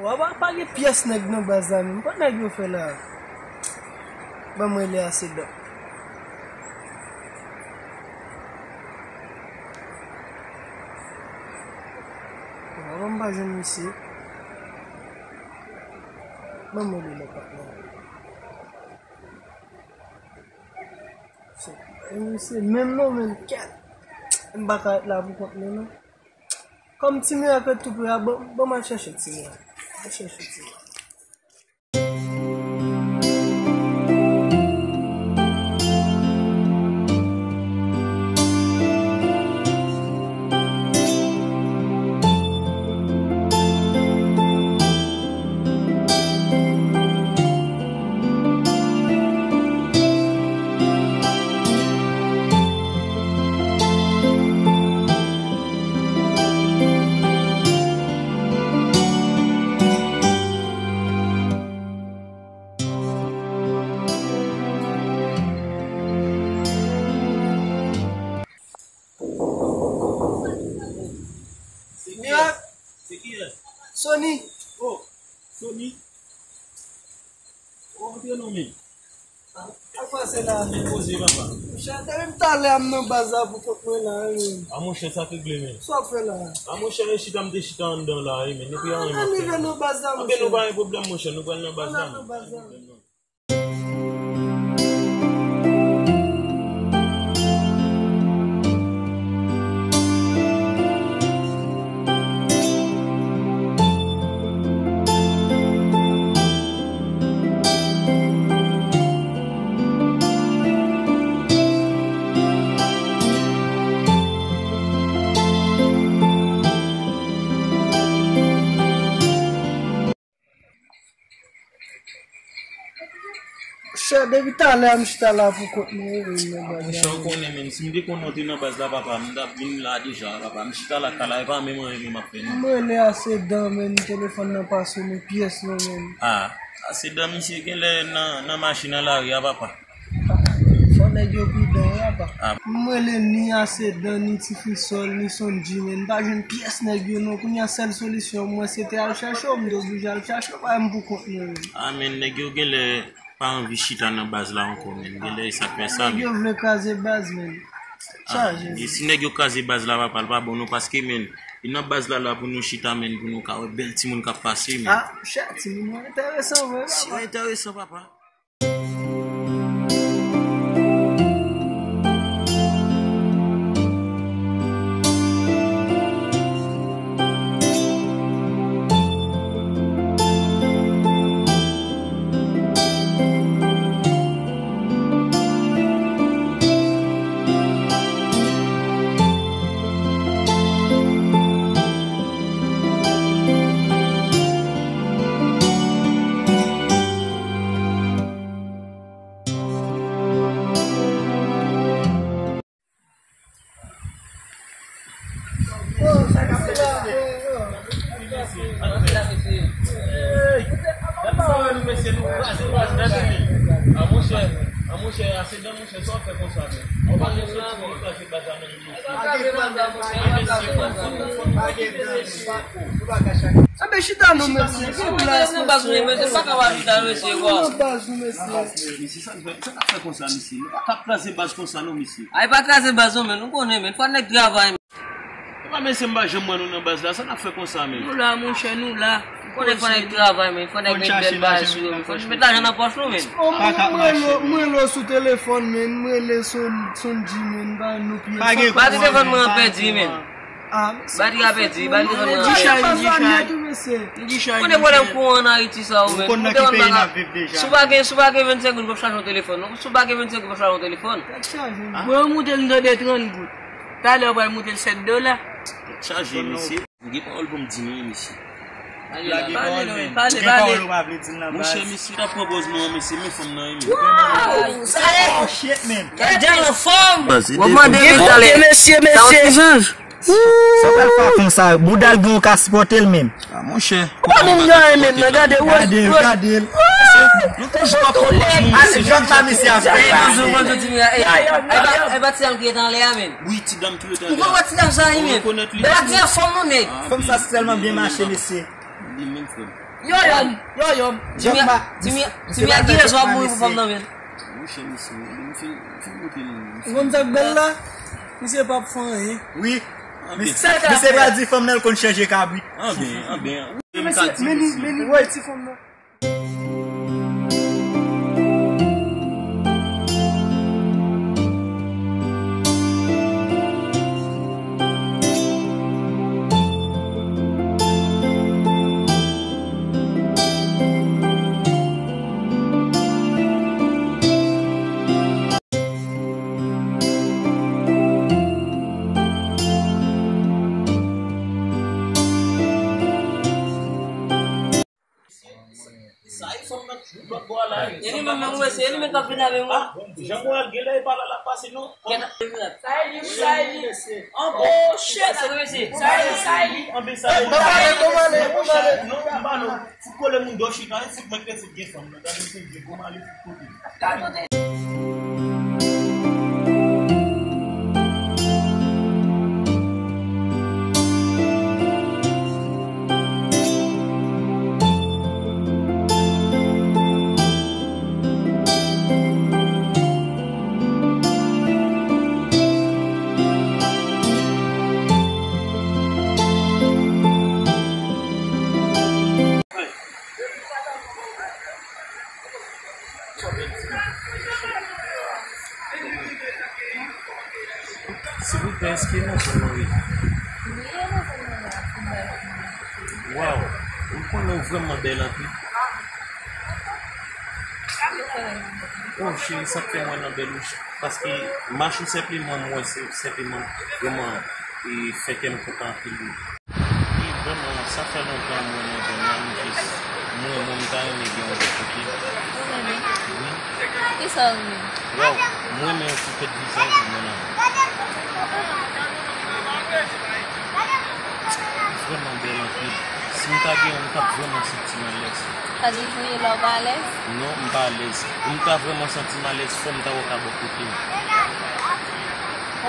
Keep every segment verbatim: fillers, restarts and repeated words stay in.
Wa pa, pa gen pyès nèg nan baz la menm. Kot nèg yo fè la? Ban m rele Asedan. Wa pa, m pa jwenn misye. Ban m rele lòt patnè. Se, e misye menm non, menm kèt. M pa ka ret la pou kont mwen non. Kòm Ti Mirak ret tou pre a, bon, bon, m al chèche Ti Mirak. M al chèche Ti Mirak. Mirak! Se kiyès? Sony! Oh, Sony! Oh, antre non, men. Sa k pase la? Men poze, papa. Monchè, depi m talè a m nan baz la pou kont mwen la, wi, men. A, monchè, sa k regle, men. Sa w ap fè la? A, monchè, e chita m te chita anndan la, wi, men. Depi a, anyen m ap fè. Ann rive nan baz la, monchè. Anben, nou pa gen pwoblèm, monchè. Nou pral nan baz la, men. Ann al nan baz la, monchè. Chè, depi talè a m chita la pou kont mwen, wi, men. A, monchè, ou konnen, men, si m te konnen w te nan baz la, papa, m t ap vin la deja, papa. M chita la kay la, e pa menm anyen menm m ap fè, non. M rele Asedan, men, telefòn nan pa sone pyès, non, men. A, Asedan, misye genlè nan, nan machin nan lari a, papa. Fò nèg yo pridan, wi, apa. A. M rele ni Asedan, ni Ti Fisòl, ni Sondji, men m pa jwenn pyès nèg yo non. Kounye a, sèl solisyon mwen, se te al chèche w, m te oblije al chèche w, pa m pou kont mwen, men. A, men nèg yo genlè pa anvi chita nan baz la ankò, men. Genlè e sa k fè sa, men. Nèg yo vle kraze baz, men. A, chaje. E si nèg yo kraze baz la, papa, l pa bon non, paske, men, e nan baz la, la pou nou chita, men, pou nou ka wè bèl timoun k ap pase, men. A, chè, timoun yo enteresan vre, papa. Si yo enteresan, papa. A, monchè, a, monchè, Asedan, monchè, sa w fè konsa, men. Ou pa gen soti pou kraze baz la, men. Anben, chita non, mesye. Ki plas, mesye? Nan baz nou, mesye. Sa k ap fè konsa, mesye? Nou pa ka kraze baz konsa, non, mesye. Ay, pa kraze baz, non, men. Nou konnen, men. Fò nèg travay, men. E pa, mesye, m pa janm wè nou nan baz la. Sa n ap fè konsa, men? Nou la, monchè, nou la. Konnen fò nèg travay, men. Fò nèg met bèl bagay sou yo, men. Fò nou met lajan nan pòch nou, men. Mwen rele w sou telefòn, men. Mwen rele Son, Sondji, men. Pa gen nou pyès. Pa gen. Batri telefòn mwen an pèdi, men. Batri a pèdi, batri telefòn mwen an pèdi. Konnen pwoblèm kouran ann Ayiti sa, ou, men. Si w pa gen, si w pa gen vennsenk goud, w p ap chaje yon telefòn, non. Si w pa gen vennsenk goud, w p ap chaje yon telefòn. Mwen moute l, m tande trant goud. Talè w pral moute l sèt dola. Chaje, mesye. M gen pawòl pou m di nou, mesye. Pale, pale, pale. Monchè, mesye, t ap pran pòz mwen, mesye, men fanm nan, men. Waw, sa e. Oh, shit, man. Gade l anfòm. W ap mande, men, talè. Mesye, mesye. Sa pral fè konsa, bouda l gen, ou ka sipòte l menm. A, monchè. Ou pa menm gen anyen menm, nan gade, wè. Gade l, gade l. Nou toujou ap pran pòz nou, mesye. Al jòk pa mesye a. E pa ti dam ki rete anlè a, men. Wi, ti dam ki rete anlè a. Ou pa wè ti dam sa, wi, men. Ou rekonèt li? E pa ti anfòm, non, nèg. Fanm sa sèlman byen mache, mesye. Li menm, frè m. Yo, yo, yo, yo. Jimmy, Jimmy, Jimmy a di lèzò ap mouri pou fanm nan, men. Monchè, misye, misye, misye monte l. Ou konn sa k bèl la? Misye p ap fè anyen. Wi. Misye, misye pral di fanm nan l konn chanje kabrit. Anben, anben. Mesye, men li, men li, men ti fanm nan. Sa e fanm nan lòt bò a la. E li menm, menm, wè, se li menm k ap vin avè mwen. Ah, bon, jan mwen al gen lè e pa la l ap pase non. Sa e li, wi, sa e li. Oh, shit. Sa e li, sa e li. Anben sa e li. Kòman ale, kòman ale, kòman ale? Non, m pa non. Fout kole moun dò chita, fout mwen te fout gen fanm nan. Gade m te gen kòman ale fout kote. Silvouplè, èske nan zòn ou ye? Waw, m konnen w vrèman bèl anpil. Oh, cheri, sa k fè m wè nan bèl ou, paske mach ou senpleman, m wè se senpleman, vrèman, e fè kè m kontan anpil, wi. Wi, vrèman, sa fè lontan mwen nan zòn nan, m jis, mwen, mwen, m ta renmen gen yon lòt kote. Ou renmen? Wi. Kisa w renmen? Waw, mwen renmen yon ti tèt vizaj ou mwen nan. Vrèman bèl anpil. Si m ta gen yon, m t ap vrèman santi m alèz. Sa di jan w ye la w pa alèz? Non, m pa alèz. Pou m ta vrèman santi m alèz, fò m ta wè w ta bò kote m.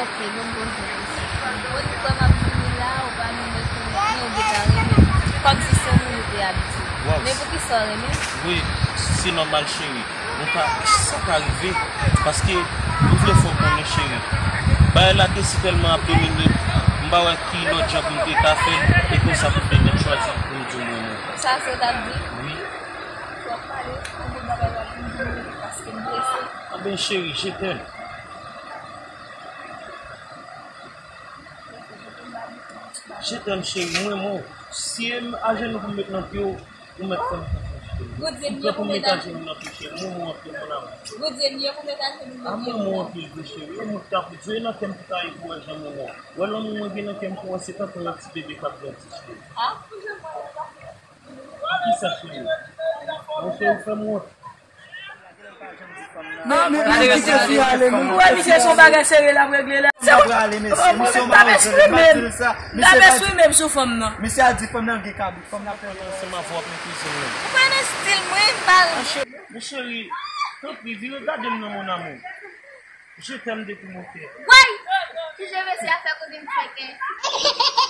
Ok, bon, m poze w kesyon. Ou kwè m ap vini la, ou pa menm rekonèt mwen, ou gentan renmen m. Kòmsi se yon moun ou te abitye. Waw. Men poukisa w renmen m? Wi, se nòmal, cheri. Mwen pa, sa ka rive, paske m vle fè w konnen, cheri. Bagay la te si tèlman ap domine m, m pa wè ki lòt jan pou m te ka fè l, e konsa pou m te mèt chwazi pou m di w mwen menm. Sa se w t ap di? Wi. Twòp pale, anpil bagay w ap vin di m, paske m prese. Anben, cheri, je t'aime. Je t'aime, cheri, mwen, mwen. Si e m ajenou pou m met nan pye w, ou mèt fè m konfyans, cheri. Ou prè pou m met ajenou nan pye, cheri? Mwen, mwen anpil, mon amour. Mwen, mwen anpil, wi, cheri. E mwen k ta pou Dye nan kè m pou ta ye pou wè jan mwen, mwen. Wè lanmou mwen gen nan kè m pou wè se tankou yon ti bebe k ap grandi, cheri. Kisa, cheri? Monchè, ou fè m wont. Men, men, men, kite fi a ale, men. Ou wè misye se yon bagay serye l ap regle la. Se ou, ou, ou, m t ap eksprime m. M t ap eksprime m sou fanm nan. Misye a di fanm nan gen kabrit, fanm nan fè ansanm avè w ap nan kwizin nan. Ou konnen stil mwen, m pa. Men cheri, tanpri, vire gade m nan, mon amour. Je t'aime de tout mon cœur. Woy! Ki jan mesye a fè kote m fè kè?